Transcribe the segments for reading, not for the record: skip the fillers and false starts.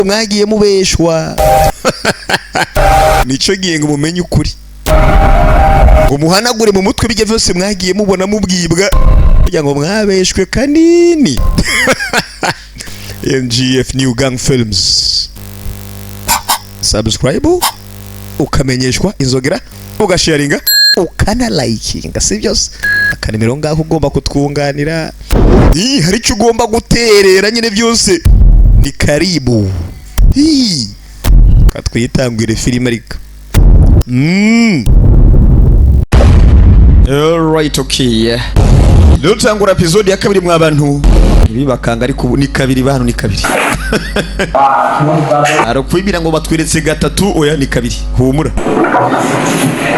Mwagiye mubeshwa, nicyo gihe ngo mumenye ukuri, ngo muhanagure mu mutwe bijya byose mwagiye mubona mubwibwa kugira ngo mwabeshwe kanini. NGF, New Gang Films. Subscribe, ukamenyeshwa, inzogera, ugasharinga, ukanalikinga, si byose? Akanimero ngaho ugomba kutwunganira. Ih, hari icyo ugomba guterera nyine, byose ni karibu. Ih, katwitangwire filime ariko. Alright, okay. Dutangura episode ya kabiri mwa bantu. Ntibibakanga ariko ubu ni kabiri bantu, ni kabiri. Arakwibira ngo batweretse gatatu, oya, ni kabiri. Humura.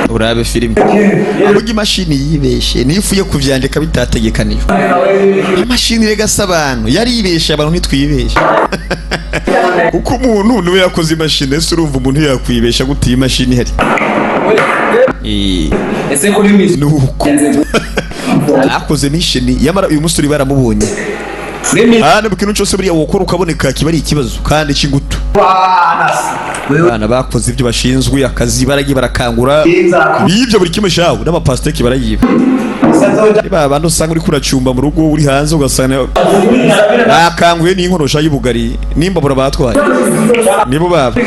Urabe filime. Burya imashini yibeshe nifuye kuvyandika bitategekanijwe. Imashini rega se abantu yaribeshe, abantu ntitwibeshe. Kuko umuntu niwe yakoze imashini, ese urumva umuntu yakwibesha gute iyi mashini ihari? Ese kuri mission Nuko akoze mission, yamara uyu musore baramubonye. Kuri mission. Hano mu kintu cyose buriya wokora ukaboneka kiba ari ikibazo kandi cy'ingutu. Abana bakoze ibyo bashinzwe, akazi baragiye barakangura, bibye buri kimwe shawe, n'amapasiteki barayiba. Niba abantu usanga uri kuracumba mu rugo, uri hanze ugasanga bakanguye n'inkono sha y'ubugari n'imbabura batwaye, nibo baba.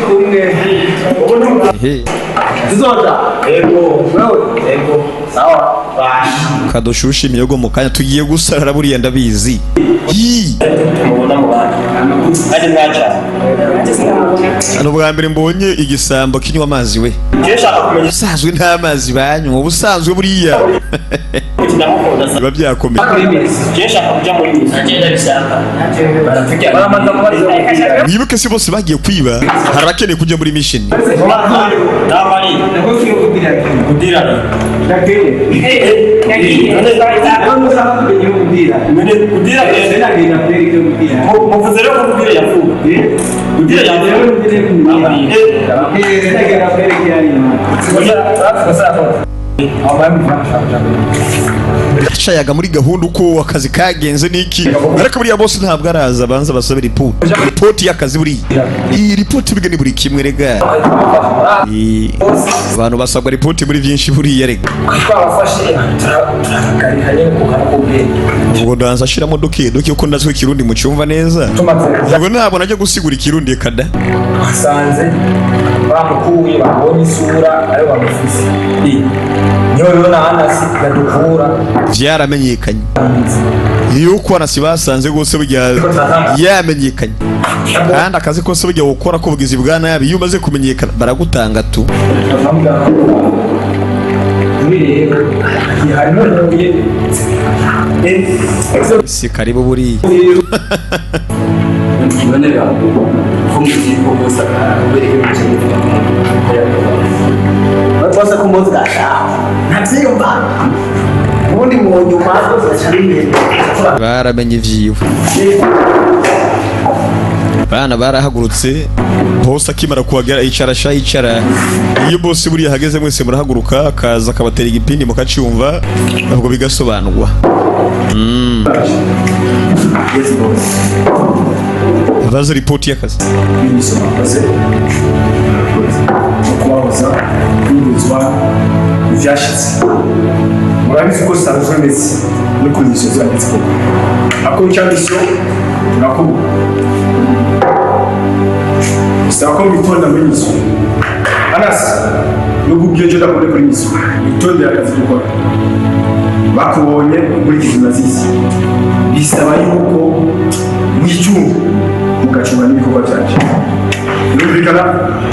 Ehe. Ego wewe, ego, sawa. Kadushusha imiyogo mu kanya tugiye gusarara, buriya ndabizi. Yii. Mubona mu bantu ari mwaca. Hano bwa mbere mbonye igisambo kinywa amazi we. Njye nshaka kumenya. Ubusanzwe nta mazi banywa, ubusanzwe buriya Ati ndamukunda. biba byakomeye. Njye nshaka kuja muri mission, njye ndabishaka, baratujyana, baramanza kubaza. Wibuke si bose bagiye kwiba, hari abakeneye kujya muri mission. Namari kudira kudira, muvuze rero ko kudira yapfuye, kudira yapfuye. Yacayaga muri gahunda uko akazi kagenze n'iki, ariko buriya bose ntabwo araza, abanza basabe ripoti, ripoti y'akazi. Buriya iyi ripoti burya ni buri kimwe rega. Abantu basabwa ripoti muri byinshi buriya rega. Twabafashe, turahagarika nyine ku kantu k'ubwenge. Ubwo ndanza ashiramo duke duke kuko ndazwi ikirundi mucyumva neza. Tumaze kuja Ubwo ntabwo najya gusigura ikirundi kada. Basanze bamukuye, babonye isura ariyo bamufise, niyo rero na Anasi badukura. Vyaramenyekanye yuko Anasi basanze rwose burya yamenyekanye, kandi akazi kose burya gukora k'ubugizi bwa nabi, iyo umaze kumenyekana baragutanga tu. Muri rero harimo ntuye. Si karibu buriya. None ga ko mugiye ko bose bereke Bose ko muzi gashaho ntabyiyumva ubundi mu nyuma Baramenye ivyiwe, bana barahagurutse bose akimara kuhagera. Icara sha, icara. Iyo bose buriya ahageze mwese murahaguruka, akaza akabatera igipindi mukacyumva, ubwo bigasobanurwa. Yes boss. Baza ripoti y'akazi. Mission bakoze no kubahoza kwibuzwa ivyashitse, murabizi ko zisanzwe bimeze no kuri mission zanditse koko ako cya mission turakubura, bisaba ko mwitonda muri mission. Anasi, nubwo ubwiye ejo ndakubone kuri mission, witondere akazi dukora, bakubonye ukurikiza urazizi, bisaba yuko mwicunga mugacunga n'ibikorwa byanje. Birumvikana?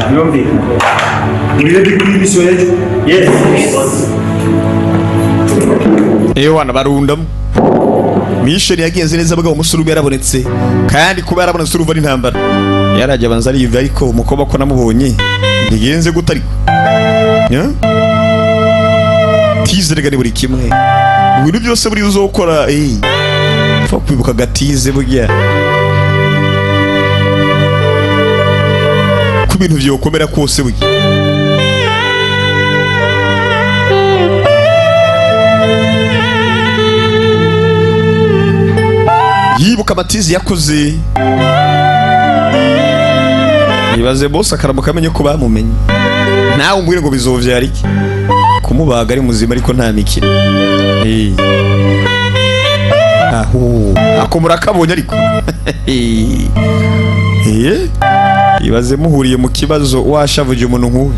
Birumvikana. Muri ready kuri mission y'ejo? Yes. Ewana barundamo. Mission yagenze neza bwa umusore umwe yarabonetse, kandi kuba yarabonetse urumva n'intambara yarajya abanza ariyumva, ariko umukobwa ko namubonye ntigenze gute ariko? Ya? Tizerega ni buri kimwe mu bintu byose buriya uzokora, upfa kwibuka agatize burya ko ibintu byokomera kose burya. Yibuka amatizi yakoze. Ibaze bose akaramuka amenye ko bamumenye, nawe umbwire ngo bizovyara iki? Kumubaga ari muzima, ariko nta mikino. Aho ako murakabonye, ariko ibaze muhuriye mu kibazo, washavuje umuntu nk'uyu.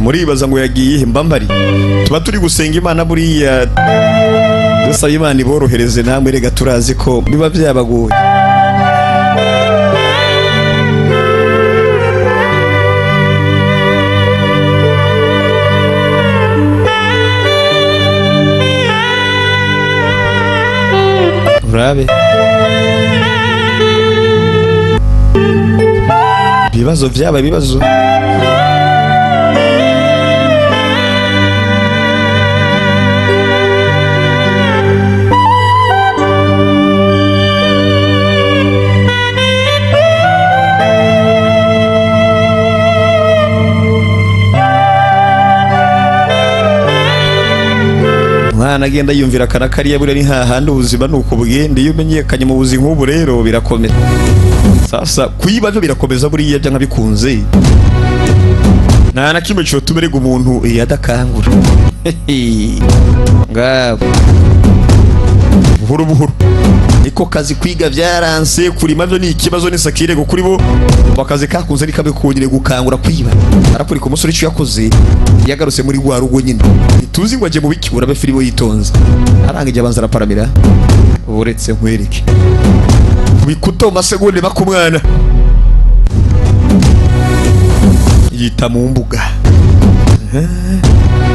Muribaza ngo yagiye he? Mbambari tuba turi gusenga Imana, buriya dusaba Imana iborohereze namwe. Rega turazi ko biba byabagoye. Urabe ibibazo byaba ibibazo. Umwana agenda yumvira akana kariya, buriya ni hahandi ubuzima ni uko bugenda. Iyo umenyekanye mu buzima nk'ubu rero birakomera. Sasa kuyiba byo birakomeza, buriya byanga bikunze nta na kimwe cyotuma erega umuntu adakangura ngabo. Buhoro buhoro niko kazi. Kwiga byaranse, kurima byo ni ikibazo, ni sakirego kuri bo. Akazi kakunze ni kabe konyine gukangura kwiba. Arakurika umusore, icyo yakoze yagarutse muri rwa rugo nyine, ntituzi ngo ajye mu biki. Urabe filimo yitonze, arangije abanza araparamira. Uretse nkwereke bikuta mu masegonda makumwana yita mu mbuga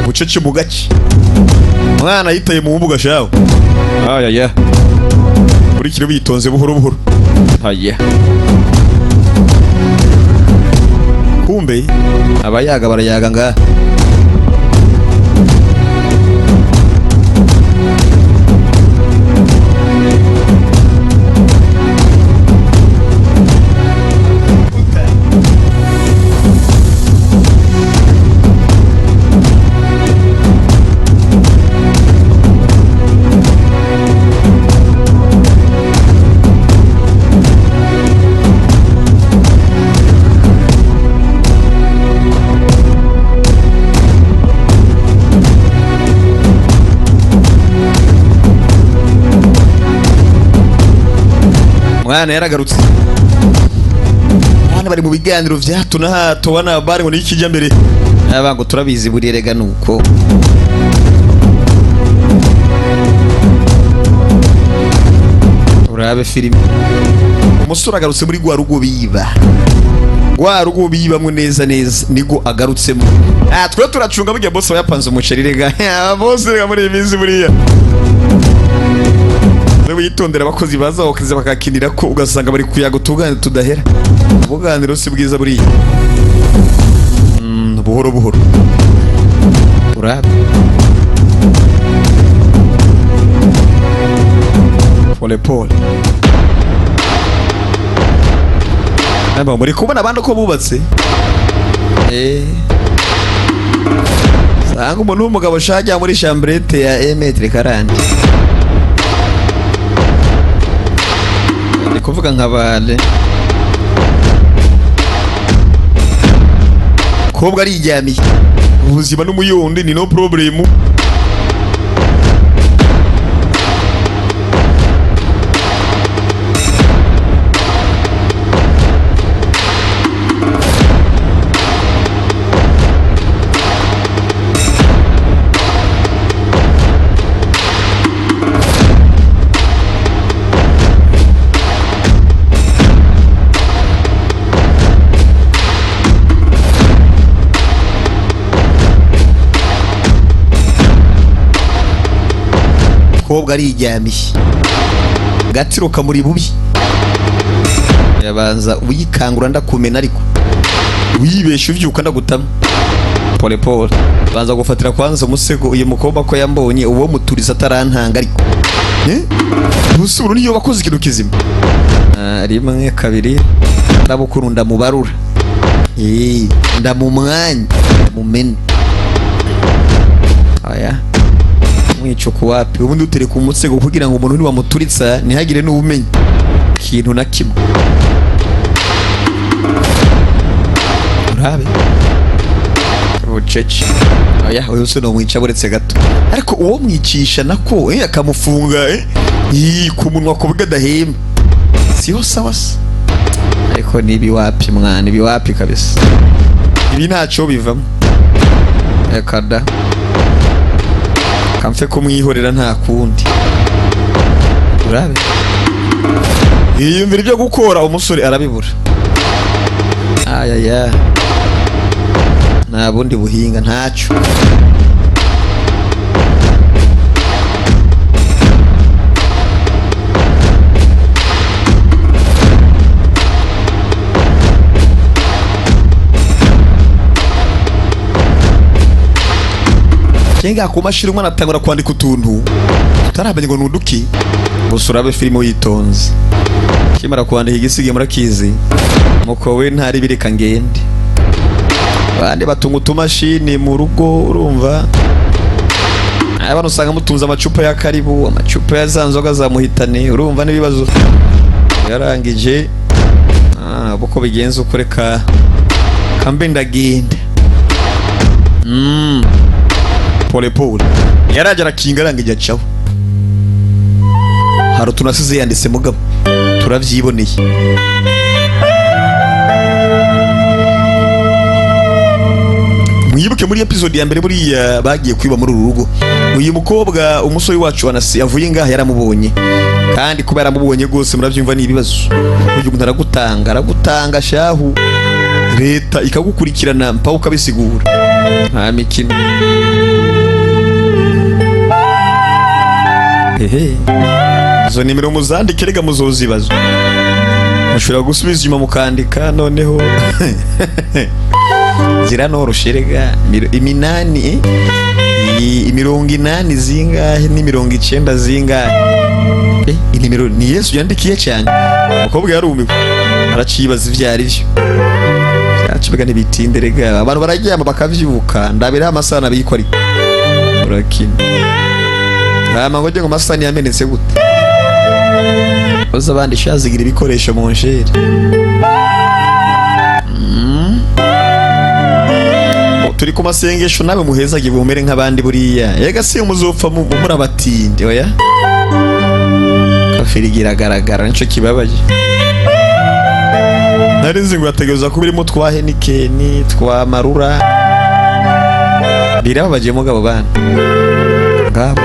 bucece mu gace. Umwana yitaye mu mbuga shawe, ayaya, kurikira witonze buhoro buhoro. Aya kumbe abayaga barayaga ngaha. Mwana yaragarutse, abana bari mu biganiro vya hato na hato, bana bari ngo nikijya mbere, aba ngo turabizi buriya rega nuko urabe filime. Umusore agarutse muri rwa rugo biba, rwa rugo bibamwo neza neza nigo agarutsemo. Twe turacunga burya bose bayapanze umuceri rega. Bose rega muri iyi minsi buriya niba witondera abakozi baza bakaza bakakinira ko ugasanga bari kuyaga utuganiro tudahera. Ubuganiro si bwiza buriya. Buhoro buhoro urabe pole pole. Naba muri kubona abandi uko bubatse, sanga umuntu w'umugabo shajya muri chambrette ya emetre karande, ndi kuvuga nka bale kobwa arijyamiye ubuzima n'umuyundi ni no problem. Umukobwa arijyamiye, gatiro kamuri bubi, yabanza uyikangura ndakumena, ariko wibesha uvyuka ndagutama. Pole pole, banza gufatira kwanza umusego. Uyu mukobwa ko yambonye, uwo muturiza atarantanga, ariko eh busuru niyo bakoze ikintu kizima. Ah, rimwe, kabiri, ndabukuru, ndamubarura, eh ndamumwanya, ndamumena. Aya mwicuku wapi? Ubundi utereka umusego kugira ngo umuntu niwamuturitsa ntihagire n'uwumenya ikintu na kimwe. Urabe bucece. Oya, uyu se nomwica buretse gato, ariko uwo mwicisha nako akamufunga ii, ku munwa ku bwo adahemba siho. Sawa se, ariko nibi wapi mwana, ibi wapi kabisa, ibi ntaco bivamo. Reka da, kamfe kumwihorera, nta kundi. Urabe yiyumvira ibyo gukora, umusore arabibura. Ayaya, nta bundi buhinga, ntacyo. Kenga ku mashini, umwana atangura kwandika utuntu tutaramenya ngo ni uduki. Gusa urabe filime witonze. Kimara kwandika igisigaye murakizi, muko we ntari bireka ngende. Abandi batunga utumashini mu rugo, urumva abana usanga mutunze amacupa ya karibu, amacupa ya za nzoga za muhitane, urumva n'ibibazo yarangije. Ah, uko bigenza uko, reka kambe ndagenda. Pole pole yaraje arakinga, arangije acaho. Hari utuntu asize yanditse, mugabo turabyiboneye. Mwibuke muri episode ya mbere, buriya bagiye kwiba muri uru rugo. Uyu mukobwa umusore wacu anasi avuye ngaha yaramubonye, kandi kuba yaramubonye rwose murabyumva ni ibibazo. Uyu muntu aragutanga, aragutanga shahu, leta ikagukurikirana mpaka ukabisigura, nta mikino. Ehe, izo nimero muzandike rega, muzozibazo mushobora gusubiza inyuma mukandika. Noneho ziranoroshe rega, iminani 80 zingahe n'90 zingahe? Inimero ni Yesu yandikiye cyane. Umukobwa yarumiwe, aracibaza ivyo ari byo. Byacibaga ntibitinde rega, abantu bararyama bakavyuka. Ndabiraho amasaha nabikora, ariko urakina hama ngo ngo amasaha yamenetse gute? Uza abandi shazigira ibikoresho mu nsheri. Turi ku masengesho, nawe muhezage bumere nk'abandi buriya. Ega si muzopfa murabatinde. Oya, kafirigi iragaragara, nico kibabaje. Nari nzi ngo yategereza kuba irimo twa Henikeni, twa Marura. Birababaje mugabo bana ngabo.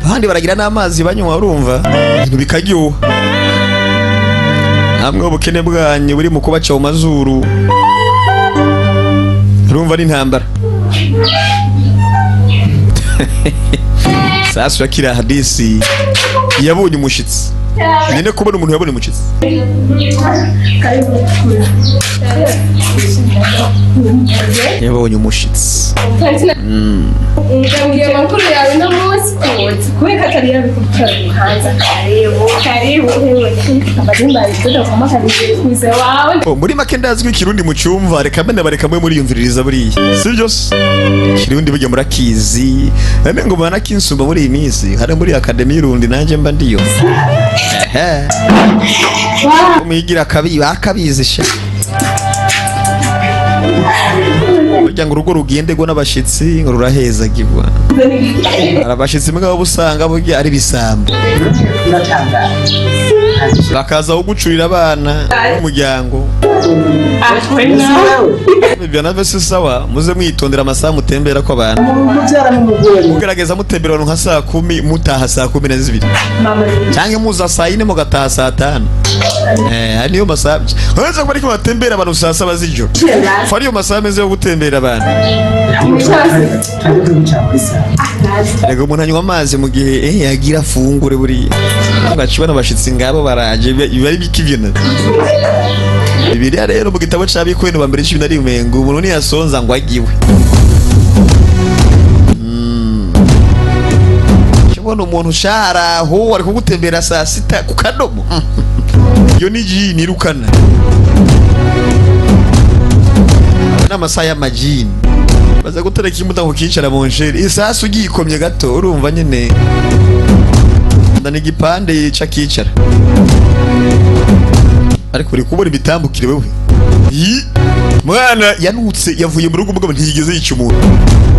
Abandi baragira n'amazi banywa, urumva ibintu bikaryoha. Namwe ubukene bwanyu buri mu kubaca mu mazuru, urumva ari intambara. Sasa yakira hadisi, yabonye umushitsi nyine. Kubona umuntu yabonye umushitsi. Yabonye umushitsi. Ndabwiye amakuru yawe no munsi kuzi kubera ko atari yabikubwira hanze. Karibu karibu, amazina yabikoda kama karibu wawe. Oh, muri make ndazwi ikirundi mu cyumva, reka mbene bareka mwe muriyumviririza buriya, si byo se? Ikirundi burya murakizi, nane ngo banakinsumba muri iyi minsi. Hari muri akademi y'Irundi nanjye mba ndiyo. Ehe, mwigira akabi bakabizi sha. Burya ngo urugo rugenderwa n'abashitsi ngo rurahezagirwa. Hari abashitsi mugabo usanga burya ari ibisambo, Uratangaje. bakaza kugucurira abana n'umuryango. Ibyo navyo si sawa. Muze mwitondera amasaha mutembera ko abantu. Umubyara n'umugore. Mugerageza mutembera abantu nka saa 10, mutaha saa 12, cyangwa muza saa 4 mugataha saa 5. Aya niyo masaha uretse ko ariko batembera abantu saa 7 z'ijoro. Fa ariyo masaha meza yo gutembera abantu. Tujye twicara muri salo. Rega umuntu anywa amazi mu gihe yagira afungure. Buriya ngacibona abashitsi ngabo baraje, biba ari biki ivyo navyo? Bibiliya rero mu gitabo c'Abikweno ba mbere 11 ngo umuntu ntiyasonza ngo agiwe. Ubona umuntu usharaho ari kugutembera saa 6 ku kadomo, iyo ni jini irukana n'amasaha y'amajini baza gutereka imbuto ngo ukicara mu nsheri isasu ugikomye gato, urumva nyine ndana igipande yica akicara, ariko uri kubona imitambukire wewe. Yi! Mwana yanutse yavuye mu rugo, umugabo ntiyigeze yica umuntu,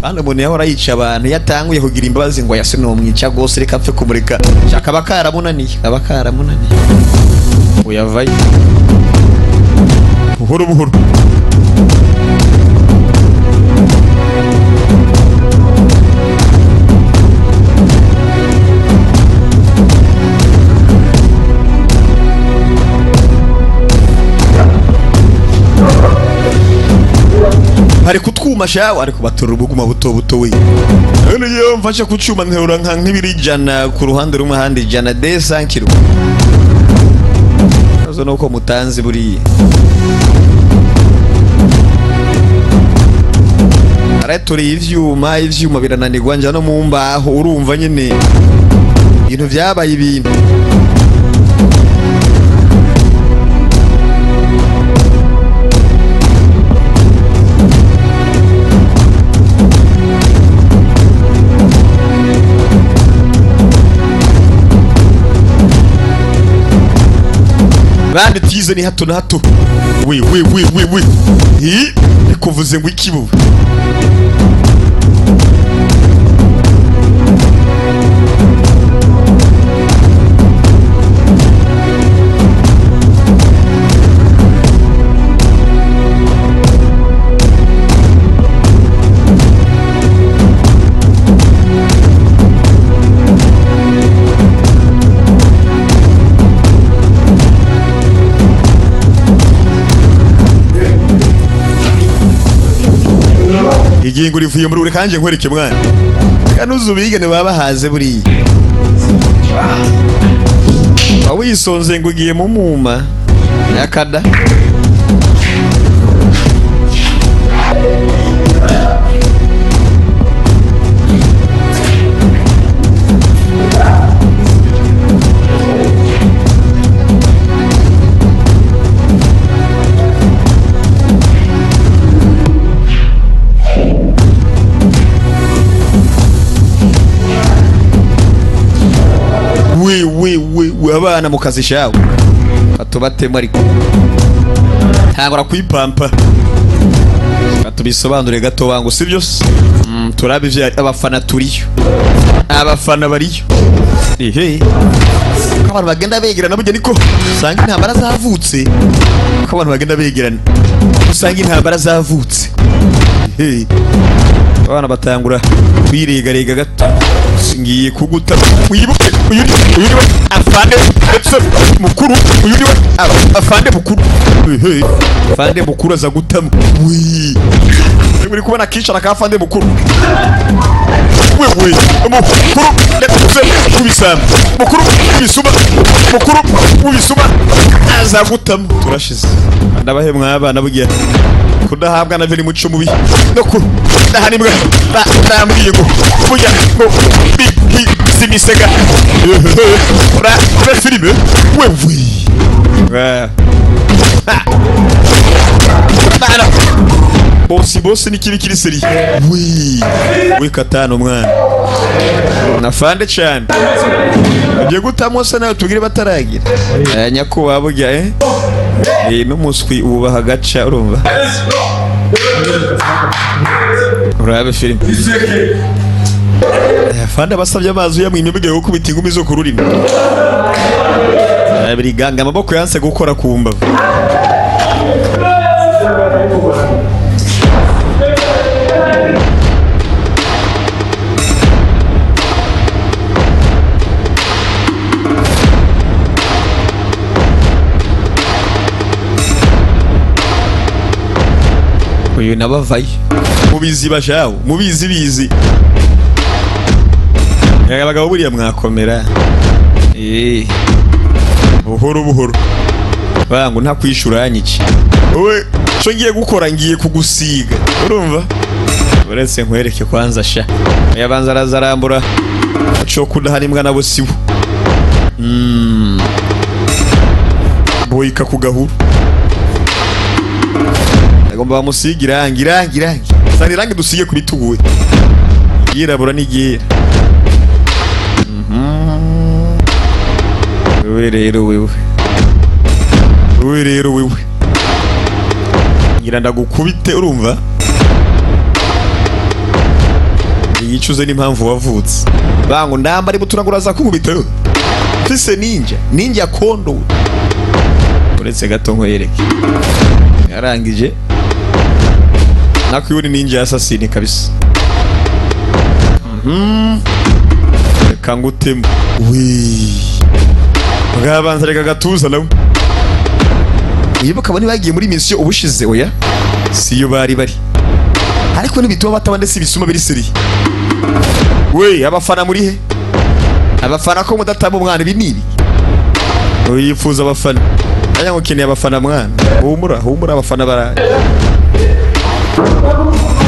kandi umuntu yahora yica abantu yatanguye kugira imbabazi ngo yase nomwica rwose, reka mpfe kumureka. Kaba karamunaniye, kaba karamunaniye. Uyavayo buhoro buhoro. Bari kutwuma shawe, ariko batora ubuguma buto buto we. None iyo mfashe ku cyuma nterura nka nk'ibiri 100 ku ruhande rumwe, ahandi 100 de 100 kilo. Ikibazo nuko mutanzi buriya aratoreye ivyuma, ivyuma birananirwa, nja no mu mbaho. Urumva nyine ibintu vyabaye ibintu. Bandi tize ni hato na hato. We we we we we, hi nikuvuze ngo iki bubu? Igingo rivuye muri ure kanje nkwereke mwana kanuzu bigane baba bahaze. Buriya wisonze ngo ugiye mu muma yakada. We we we we, abana mu kazi shawe batubatemo, ariko ntangura kwipampa. Tubisobanure gato wangu, sibyo se? Turabe ivyo abafana turiyo, abafana bariyo. Ehe, ko abantu bagenda begerana burya niko usanga intambara zavutse. Ko abantu bagenda begerana usanga intambara zavutse. Ehe, abana batangura kwiregarega gato. Ngiye kuguta, wibuke uyu ni we afande ndetse mukuru, uyu ni we afande mukuru. Ehe, afande mukuru aza gutamo. Wi, uri kubona akicara ka afande mukuru wewe, mukuru ndetse kubisamba, mukuru w'ibisuma, mukuru w'ibisuma aza gutamo. Turashize, ndabahe mwabana. Bugiye kudahabwa na veri muco mubi no kudahanibwa. Nambwiye ngo burya ngo bihizimisega ura ura filime wewe. Ha. Bana bosi bosi ni kibi kiri seri wi wi katano mwana nafande cyane ugiye gutamo se nawe tubwire bataragira. Nyakubahwa burya n'umuswi wubaha agaca, urumva. Urabe filime. Fanda basabye amazi, uyamwimye bugiye gukubita ingumi zo ku rurimi. Biriganga amaboko yanse gukora ku mbavu. Uyu nabavayo mubizi bashawo mubizi bizi. Abagabo buriya mwakomera. Buhoro buhoro bangu nta kwishura yanyice wowe. Co ngiye gukora, ngiye kugusiga, urumva? Uretse nkwereke kwanza sha. Yabanza arazarambura co kudahana imbwa nabo sibo. Boyika ku gahuru, agomba bamusiga irangi, irangi, irangi. Sana irangi dusige ku bitugu we, yirabura n'igera. Wewe rero, wewe, wewe rero, wewe ngira ndagukubite, urumva? Yicuze n'impamvu wavutse. Bangu ndamba ari buturangura kunkubita yo mfise ninja, ninja kondo. Uretse gato nkwereke. Yarangije nakwiwe ni ninja assassin kabisa. Reka ngutemo wi bwabanza, reka gatuza nawe wibuka abo bagiye muri mission ubushize. Oya, siyo bari bari, ariko ntibituma bataba ndetse ibisuma biri sérieux we. Abafana muri he? Abafana ko mudatamba umwana? Ibi ni ibi yifuza abafana. Aya ngo ukeneye abafana mwana. Humura, humura, abafana baraje.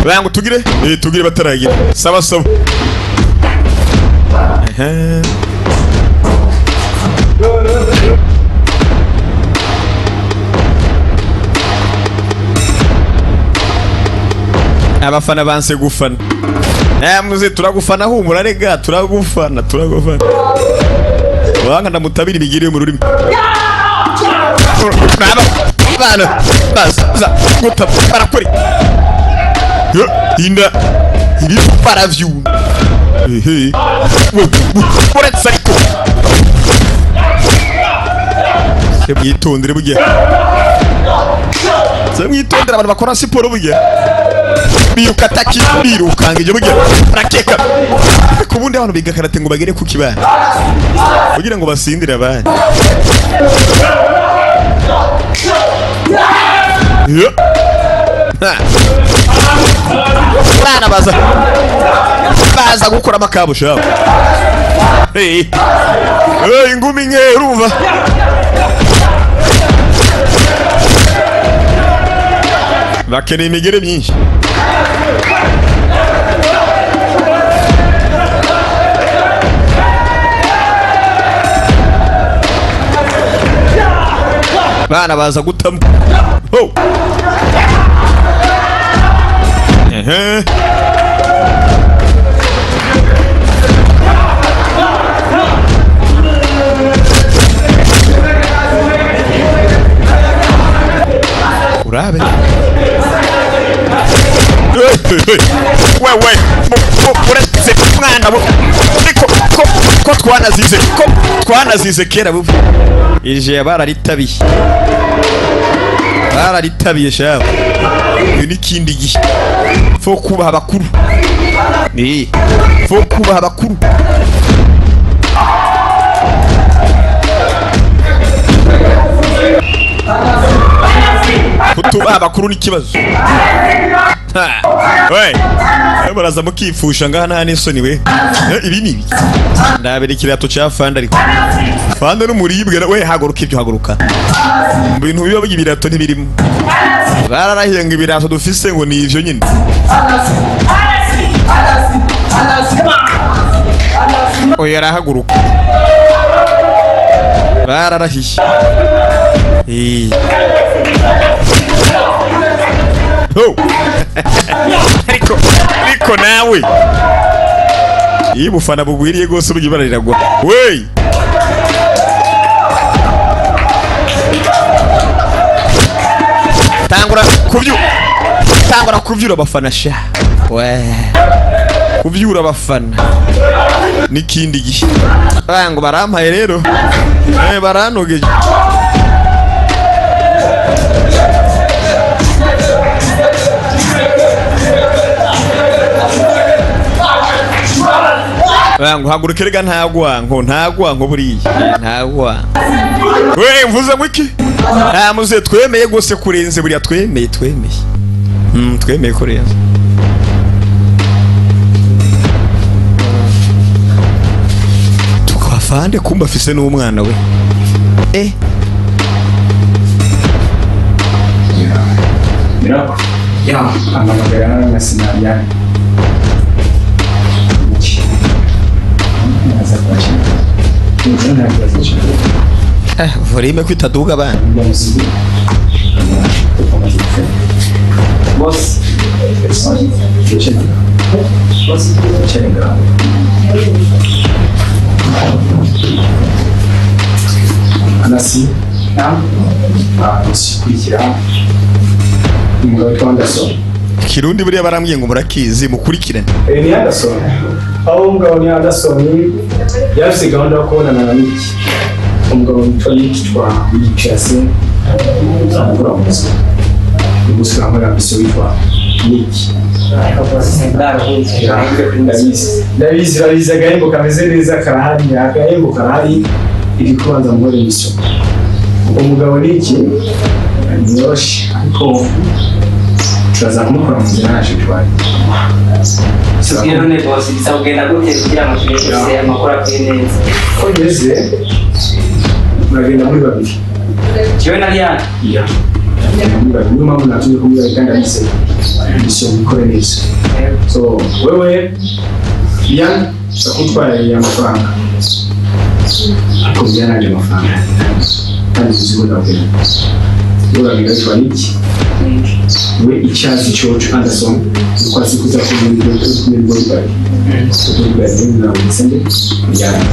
Bangu tugire, tugire bataragira. Sawa sawa. Ehe. Abafana banse gufana. Muze turagufana, humura rega, turagufana, turagufana. Wanga ndamutabira imigiri yo mu rurimi. Aba bana baza guta barakora. Yo, inda ibi baravyuma. Ehe. Uretse ariko. Se mwitondere burya. Se mwitondere abantu bakora siporo burya. Biruka ataki birukanga ibyo burya. Barakeka. Ariko ubundi abantu biga karate ngo bagere ku kibana kugira ngo basindire abandi. Yo. Ha. Bana baza gukora amakabo shabo. Hey. Hey, ingumi nke, urumva? Bakeneye imigere myinshi. Bana baza gutamo. Ho. Ehe. Urabe. Hey, hey, hey. Wewe uretse mwana ariko ko twanazize, ko twanazize kera bubu ije bararitabiye, bararitabiye shawe. Uyu n'ikindi gihe faut kubaha abakuru, ni faut kubaha abakuru. Kutubaha abakuru n'ikibazo. Ha. We baraza mukifusha ngaha nta n'isoni we. Ibi ni ibiki? Ndabera ikirato ca fanda, ariko fanda n'umuribwe we. Haguruka ibyo, haguruka. Mu bintu biba ibirato ntibirimo. Bararahiye ngo ibirato dufise ngo ni ivyo nyine. Oya, arahaguruka. Bararahiye. Ho! Ariko nawe iyo ubufana bugwiriye rwose burya ibara riragwa wey. Tangura kubyu Tangura kuvyura abafana sha, we kuvyura abafana n'ikindi gihe. Aya ngo barampaye rero, baranogeje. Aya ngo haguruke rega, ntagwanko ntagwanko buriya ntagwanko. We mvuze ngo iki? Nta muze twemeye gose kurenze buriya, twemeye twemeye. Twemeye kurenze. Tukafande kumba afise n'umwana we. Miracle. Ya, ampamagara na sinariya. Iki. Naza kwakira. Nza nta kibazo cyane. Volume ko itaduga abana. Ndamuzi. Boss. Boss. Anasi. Ikurikira umugabo witwa Anderson. Kirundi buriya barambwiye ngo murakizi, mukurikirane. Ni Anderson. Aho umugabo ni Anderson yafise gahunda yo kubonana na Nick. Umugabo witwa Nick twa Nick amugura umuzi. Umusore wambaye ambiso witwa Nick. Ariko boss, bwarahuze. Ndabizi. Ndabizi, urabizi, agahembo kameze neza karahari, agahembo karahari, iri kubanza muri mission. Umugabo Nick ntiyoroshe, ariko turaza kumukora mu nzira yacu twari. Tubwire none boss, bisaba kugenda gute kugira ngo tubese amakuru akwiye neza? Uko bimeze, muragenda muri babiri. Jewe na Liane. Iya. Muri babiri. Niyo mpamvu natumye ko muri babiri kandi abize mission ikore neza. So, wewe Liane, uza kuntwara amafaranga. Ariko Liane aje amafaranga. Kandi uzi ko ndabwira. Uragenda witwa Nick. We icyazi coco Anderson nuko azi kuza kumenya bodyguard. Bodyguard ni nawe ndetse Liane.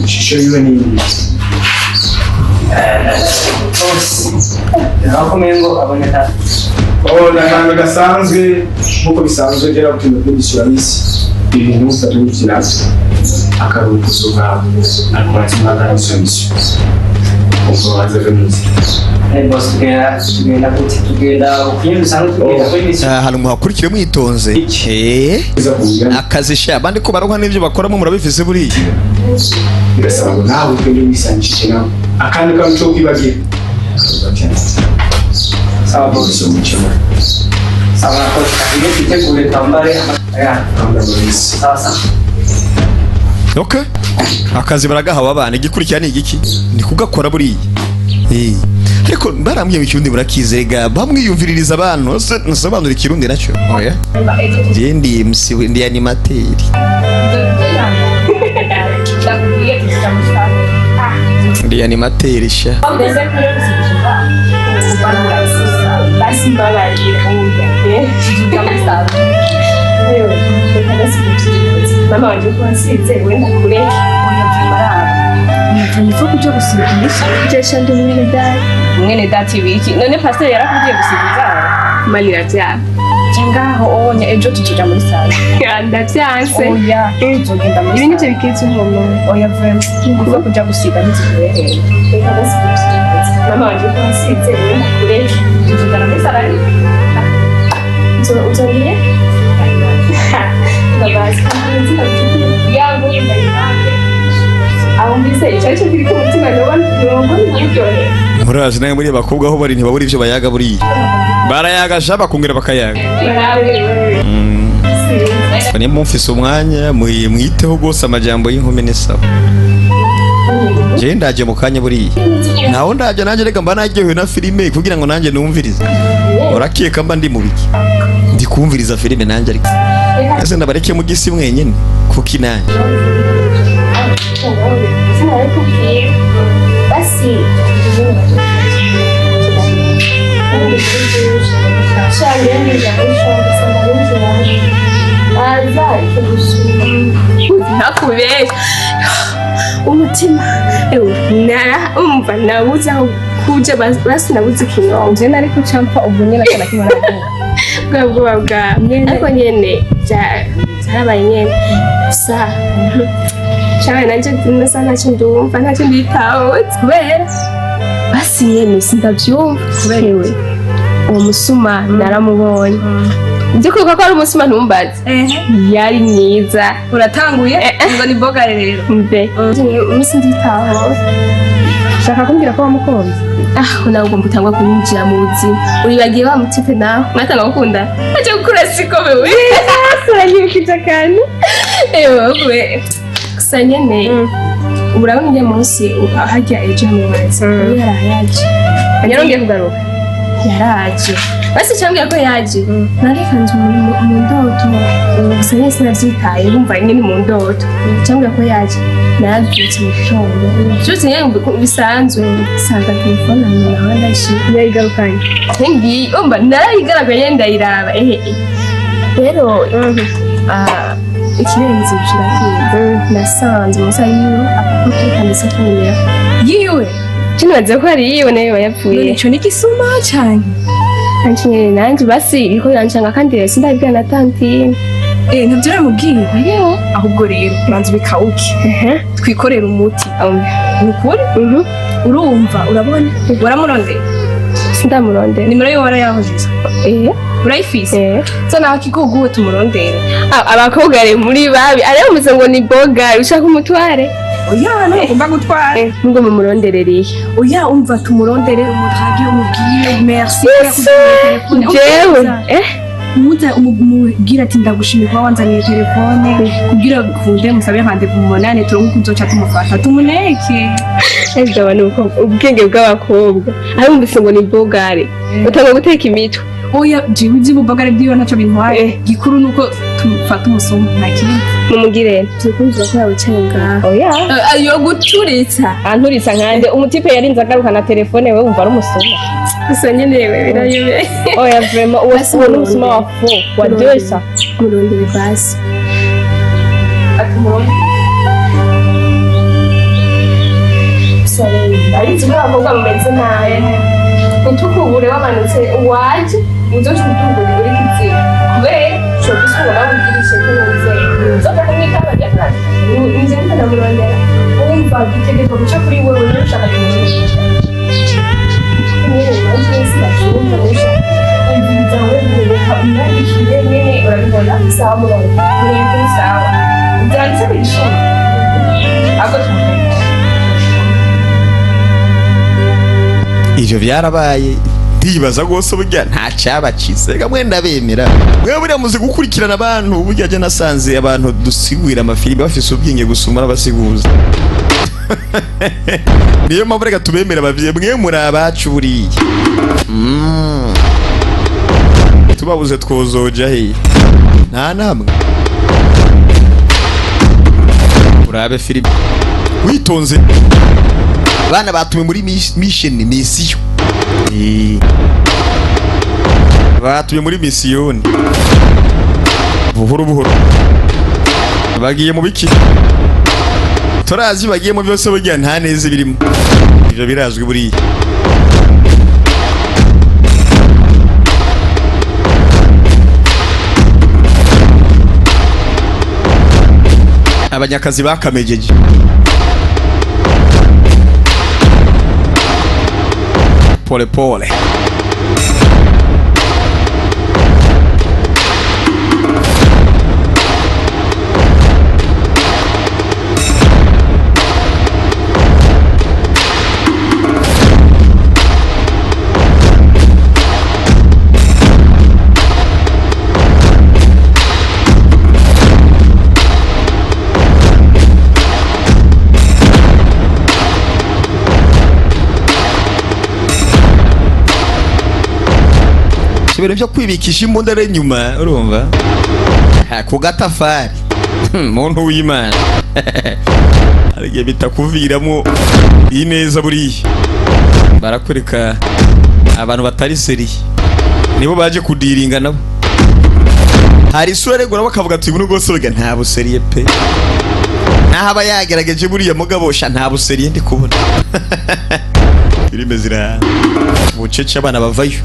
Ishusho yiwe ni Boss. Naho ngo aboneka. Oh, ni akantu gasanzwe nk'uko bisanzwe gera gutinda kuri mission ya misi ibintu utatumikira akaruhuko usohoka ariko waratuma mission mission ubwo waza mu nzira. Boss, tugenda gute? Tugenda ukwiye dusanzwe tugenda kuri mission. Ahantu muhakurikire mwitonze. Uza kuvuga. Akazi sha, abandi ko baronka n'ivyo bakoramo murabifise buriya. Birasaba ngo nawe ugende wisangishije nawe akandi kantu cyo kwibagira. Sawa boss. Sawa nakoze. Tugende twitegure twambare aya. Sawa sawa. Okay. Akazi baragahawe abana, igikurikira ni igiki? Ni kugakora buriya. Ariko barambwiye ngo ikirundi murakizega, bamwiyumviririza abantu, se nsobanura ikirundi nacyo. Oya. Je ndi MC, ndi animateur. Ndi animateur sha. Basi mbabarira. Mama wanje ko wansize wenda kureke. Nipfa kuja gusigisha. Jesha ndi mwene data. Mwene data ibiki? None pastor yarakubwiye gusiga? Manira vyara. Ngaho onya ejo tuzoja muri sale. Ndavyanse. Oya, tuzogenda muri Ibi nivyo bikiza umuntu. Oya vraiment. Kuva kuja gusiga ntizikubereye. Reka basi gusiga. Mama wanje ko wansize wenda kureke. Tuzogenda muri sale ariko. Uzongeye? Babazi. Yangu ndayibange. Aho mbise icyo aricyo kiri ku mutima noba nubwo nkuryoheye. Murazi nawe muri bakobwa aho bari ntibabura ivyo bayaga buriya. Barayaga sha, bakongera bakayaga. Niba mufise umwanya mwiteho rwose amajambo y'inkumi ni sawa. Je ndaje mu kanya buriya. Ntaho ndaje nanjye reka mba naryohewe na filime kugira ngo nanjye numvirize. Urakeka mba ndi mu biki? Ndi kumviriza filime nanjye ariko. Ese ndabareke mu gisi mwenyene kuki nanjye? Sinabikubwiye. Basi. Ntakubeshya umutima ewe nara umva nabuze aho kuja, basi nabuze ikinyobwa. Je nari kucampa ubu nyene akana kimwe navuga. Bwa bwoba bwawe ariko nyene byarabaye nyene gusa. Shawe nanje nasa ntacyo ndumva, ntacyo nditaho kubera basi nyene sindavyumva. Kubera iwe uwo musuma naramubonye, nzi kwibuka ko ari umusuma, ntumbaze, yari mwiza. Uratanguye ngo ni bogare rero. Mbe umunsi nditaho. Shaka kumbwira ko wamukunze? Ah, nawe ugomba utangwa kunyinjira mu buzima, uribagiye wa mutipe nawe mwatanga gukunda aje gukura siko wewe. Uranyibukije akantu. Ewe gusa nyene urabona ujya munsi hajya ejo mubazi yarayaje. Yarongeye kugaruka? Yaraje basi, cyambwira ko yaje narikanze mu ndoto gusa nyine sinavyitaye, urumva nyine mu ndoto cyambwira ko yaje. Narabyutse mu gitondo, byutse nyine bisanzwe, nsanga telefone ahantu naho ndashira. Yayigarukanye? Ngiyi umva narayigaragaye ndayiraba ehe. Rero ikirenze ibyo urakizi, nasanze munsi yiwe agapapuro kanditse nimero yiwe. Kino ko ari yiwe nayo yapfuye. None ico ni gisuma canke? Nanje nyene nanje basi iriko irancanga, kandi rero sindabibwira na tantine. Eh, ntabyo uramubwiye? Oya. Ahubwo rero banza ubikawuke, twikorere umuti. Ni ukuri, urumva, urabona waramurondeye? Sindamurondera. Nimero yiwe warayahojeje? Eh. Urayifise? Eh. So naho kiguguwe tumurondere. Ah, abakobwa rero muri babi aramuze ngo ni bogari ushaka umutware. Oya, none ugomba gutwara. Nubwo mumuronderereye. Oya, umva, tumurondere, umudrage, umubwire merci. Jewe eh. Umuze umubwire ati ndagushimiye kuba wanzaniye telefone kugira kunde musabe rendez-vous mu 8, turonke uko uzoca tumufata tumuneke. Ebyo abantu ubwenge bw'abakobwa arumvise ngo ni bogari utanga guteka imitwe. Oya, jewe ivy'ububogare bwiwe ntaco bintwaye. Gikuru nuko tumufata umusuma, nta kindi. Mumugire tukumva ko yawicaye ngaho. Oya. Ayo guturitsa. Anturitsa nkande? Umutipe yarinze agaruka na telefone, we wumva ari umusuma? Gusa nyene we birayobeye. Oya, vraiment, uwo Basi uwo ni umusuma wa murondere. fo wa desa. Murondere basi. Abizi ko abakobwa mumeze nabi, utukubure wamanutse uwaje uzoca udugure uri kuziga kubera ushobora gusubira ugirishe nk'umuvyeyi uzoja kumwitaba ryakazi nje ntanamurondera. Umva, dutegerezwa guca kuri wewe niba ushaka kumushimira. Nyene nanje sinashobora Umviriza, wewe reka umwandikire nyene, urabibona. Sawa, murondere. Mwebwe sawa, byanditse ku gisuma ahubwo tumurondere. Ivyo byarabaye, ndibaza rwose burya nta cyabakize. Reka mwenda bemera mwe buriya muzi gukurikirana abantu. Burya je nasanze abantu dusigurira amafilime bafise ubwenge gusumba n'abasiguza. Niyo mpamvu reka tubemera abavyeyi, mwe muri abacu buriya. Tubabuze twozoja hehe? Nta namwe. Urabe filime witonze. Abana batuwe muri mission, misiyo. Batuye muri misiyoni buhoro buhoro. Bagiye mu biki turazi bagiyemo byose, burya nta neza birimo, ivyo birazwi buriya. Abanyakazi bakamejeje pole pole. Ibintu byo kwibikisha imbunda rero inyuma, urumva? Ha, ku gatafari. Muntu w'Imana, hari igihe bitakuviramo ineza. Buriya barakwereka abantu batari sérieux, nibo baje kudiringa nabo. Hari isura regura bakavuga ati buno rwose burya nta busérieux pe, naho aba yagerageje buriya mugabo sha nta busérieux ndi kubona. Filime zira bucece, abana bavayo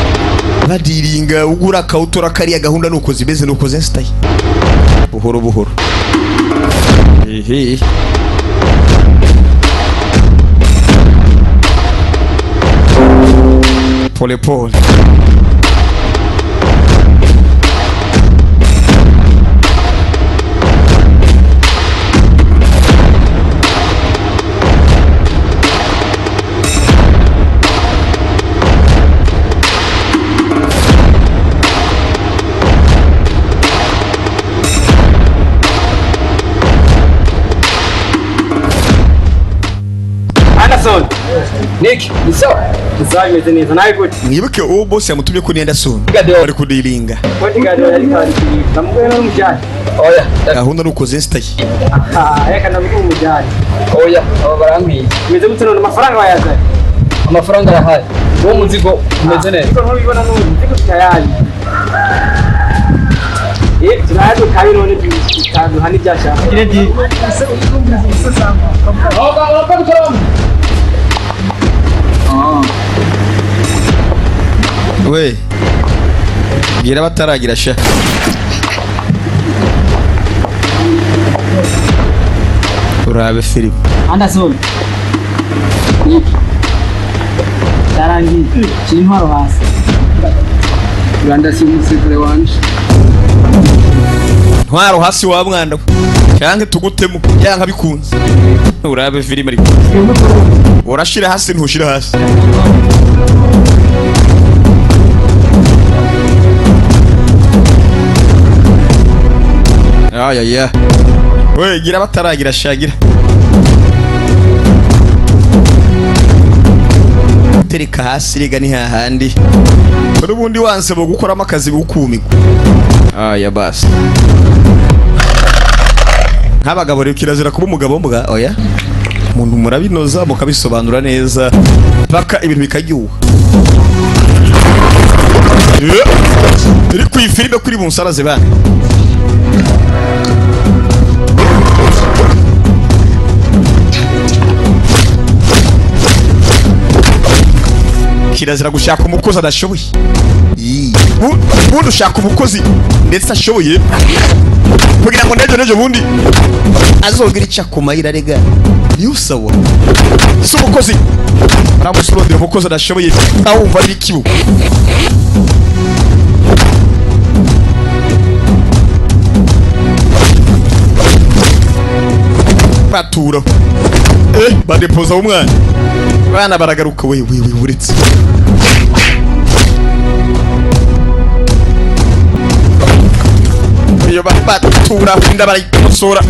badiringa, ugura akawutora kariya. Gahunda nuko zimeze, nuko zesitaye buhoro buhoro, ehe. Pole pole. Anderson! Nick, ni sawa? Ni sawa, imeze neza. Nawe gute? Mwibuke uwo boss yamutumye ko ni Anderson bari kudiringa. Bodyguard yari kwandikira. Namubwiye n'umujyane. Oya. Gahunda nuko zesitaye. Ah, reka namubwiye umujyane. Oya, aba barankwiye. Imeze gute none, amafaranga wayazanye? Amafaranga arahaye. Uwo muzigo umeze neza. Ariko ntubibona n'ubu, muzigo tayari. Eh, turayadukaye none tutaduha n'ibyashaka. Gire di. We bwira bataragira sha. Urabe filime. Anderson. Nick. Yarangiye. Shyira intwaro hasi. Rwanda si umusirikare wanje. Ntwaro hasi wa mwana we, canke tugutemu yanka bikunze. Urabe filime, ariko urashira hasi, ntushira hasi. Ayaya we, gira bataragira shagira tereka hasi rega, ni hahandi n'ubundi wansaba gukoramo akazi bukumigwa. Aya basi, nk'abagabo rero kirazira kuba umugabo mbwa. Oya, umuntu murabinoza mukabisobanura neza paka ibintu bikaryoha. Iri ku ifilime kuri bunsaraze bana. Kirazira gushaka umukozi adashoboye. Yii. Ubundi ushaka umukozi ndetse ashoboye kugira ngo nejo nejo bundi azogira icyo akumayira. Rega niyo sawa, si umukozi aramusorondera umukozi adashoboye, awumva ari ikibu. Batura badepoza umwana, bana baragaruka. We we we, uretse iyo batura inda barayikosora.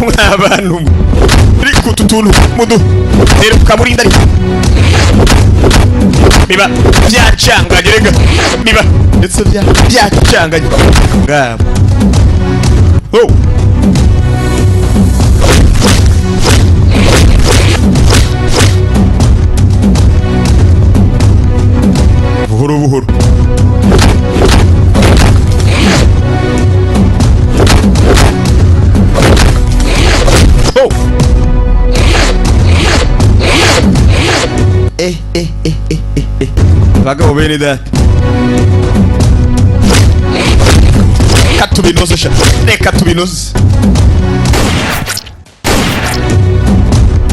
Mwabantu mwe, ariko utu tuntu mudu heruka murinda ariko biba byacanganye, rega biba ndetse byacanganye ngabo. Oh. Buhoro buhoro. Oh. Bagabo bene data, reka tubinoze sha, reka tubinoze.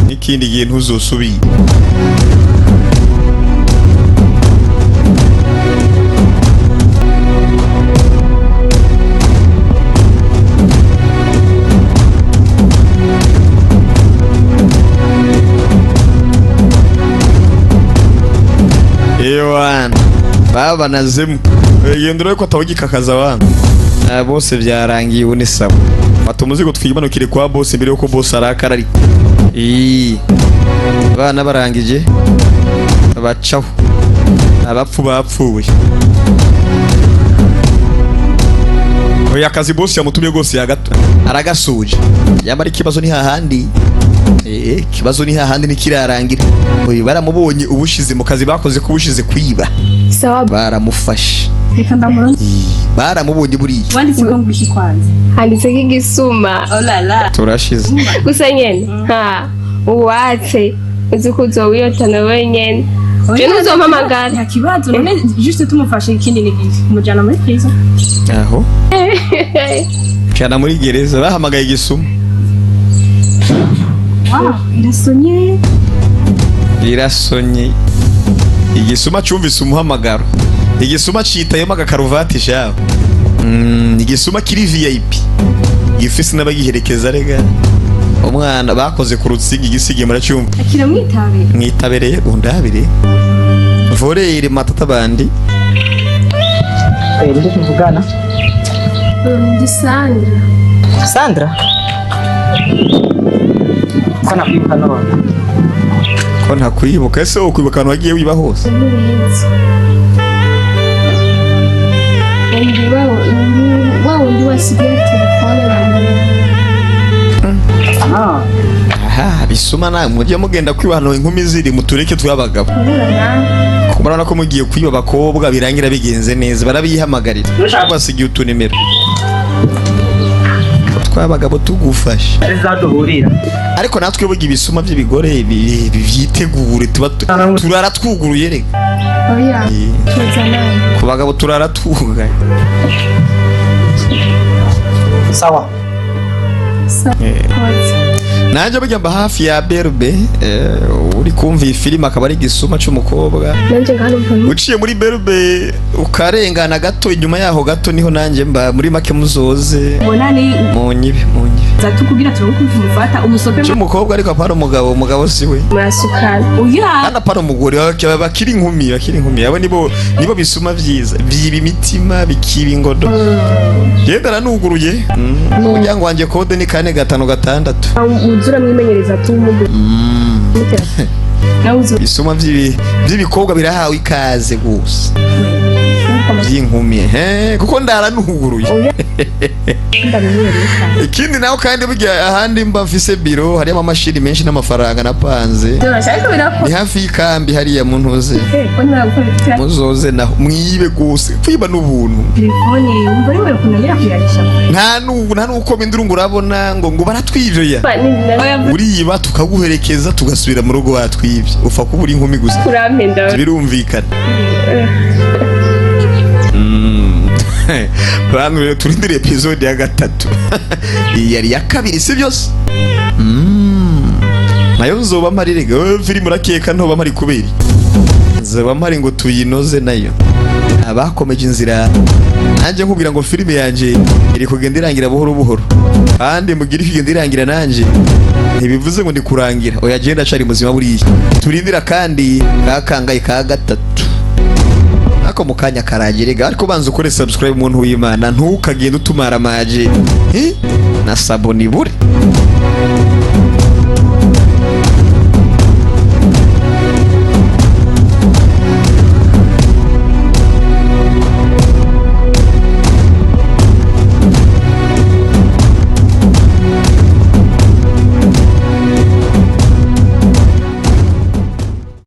N'ikindi gihe ntuzosubire. Ewana babanazemo, genda urebe ko atawugikakaza abana. Ah, bose byarangiye, ubu ni sawa. Fata umuzigo twimanukire kwa boss mbere yuko boss arakara. Ariko ii abana barangije bacaho, abapfu bapfuye. Oya, akazi boss yamutumye rwose yagato aragasuje. Yamara ikibazo ni hahandi, ikibazo ni hahandi ntikirarangira. Oya, baramubonye ubushize mu kazi bakoze ko ubushize kwiba. Sawa. Baramufashe. Reka ndamurone. Baramubonye buriya. Wanditse ko ngwiki kwanza? Handitseko igisuma. Oh la la. Turashize. Gusa nyene ha Uwatse uzi ko uzowiyotana wenyene, je ntuzompamagara. Nta kibazo. None juste tumufashe, ikindi ni giki? Kumujana muri prison? Aho cana muri gereza bahamagaye igisuma. Wow, irasonye. Irasonye. Igisuma cumvise umuhamagaro, igisuma citayemo agakaruvati shawe. Igisuma kiri VIP gifise n'abagiherekeza. Rega umwana bakoze ku rutsinga igisige muracyumva. Akiramwitabe. Mwitabereye undabire volere matata bandi. Ndio tuvugana. Ndi Sandra. Sandra, ko nakwibuka none? Ko ntakwibuka? Ese wowe kwibuka ahantu wagiye wiba hose? Ntubizi, undi wa wundi wasigaye telefone wanjye. Ah. Aha bisuma nawe mujye mugenda kwiba ahantu inkumi ziri, mutureke tw'abagabo. Kubura nawe. Murabona ko mugiye kwiba abakobwa birangira bigenze neza, barabihamagarira, basigiye utunimero tw'abagabo tugufasha. Duhurira. Ariko natwe burya ibisuma by'ibigore byitegure, tuba turara twuguruye reka. Oya, tuza nawe. Ku bagabo turara twugaye. Sawa. Koza. Nanjye burya mba hafi ya berbe. Uri kumva iyi filime akaba ari igisuma c'umukobwa. Nanjye ngaho numva. Uciye muri berbe ukarengana gato, inyuma yaho gato niho nanjye mba. Muri make muzoze. Bonane. Munyibe, munyibe. Za tukubwira turonke kumufata umusope. Cy'umukobwa, ariko apana umugabo, umugabo si we. Murasukana. Oya. Kandi apana umugore, bakiri inkumi, bakiri inkumi, abo nibo bisuma vyiza, vyiba imitima, bikiba ingodo. Yenda nanuguruye umuryango wanje, code ni 456. Uza uramwimenyereza tumugu. Nawe uzi. Ibisuma vy'ibikobwa birahawe ikaze gusa vy'inkumi, he kuko ndaranuguruye. Oya, ndamenyereye. Ikindi naho kandi burya ahandi mba mfise biro harimo amamashini menshi n'amafaranga napanze. Byoroshye ariko birakora. Ni hafi y'ikambi hariya mu ntuze. Ko ntabwo Muzoze naho mwibe gose, kwiba n'ubuntu. Telefone wumva ari wewe kunanira kuyarisha. Nta n'ubu nta n'uko bindura ngo urabona ngo baratwivye ya. Oya. Uriba tukaguherekeza tugasubira mu rugo watwivye, upfa kuba uri inkumi gusa. Kurampenda. Birumvikana. Bantu rero turindire episode ya gatatu. Iyi yari iya kabiri, si byose? Nayo nzoba mpari rega. Wewe filime urakeka ntoba mpari kubera iki? Nzoba mpari ngo tuyinoze nayo. Abakomeje inzira nanjye nkubwira ngo filime yanjye iri kugenda irangira buhoro buhoro, kandi mugire igenda irangira nanjye ntibivuze ngo ndi kurangira. Oya, genda acari muzima buriya. Turindira kandi kakangaye ka gatatu ako mu kanya karangirega, ariko banza ukore subscribe, umuntu w'Imana, ntukagende utumara amaje. Eh? Na saboni bure.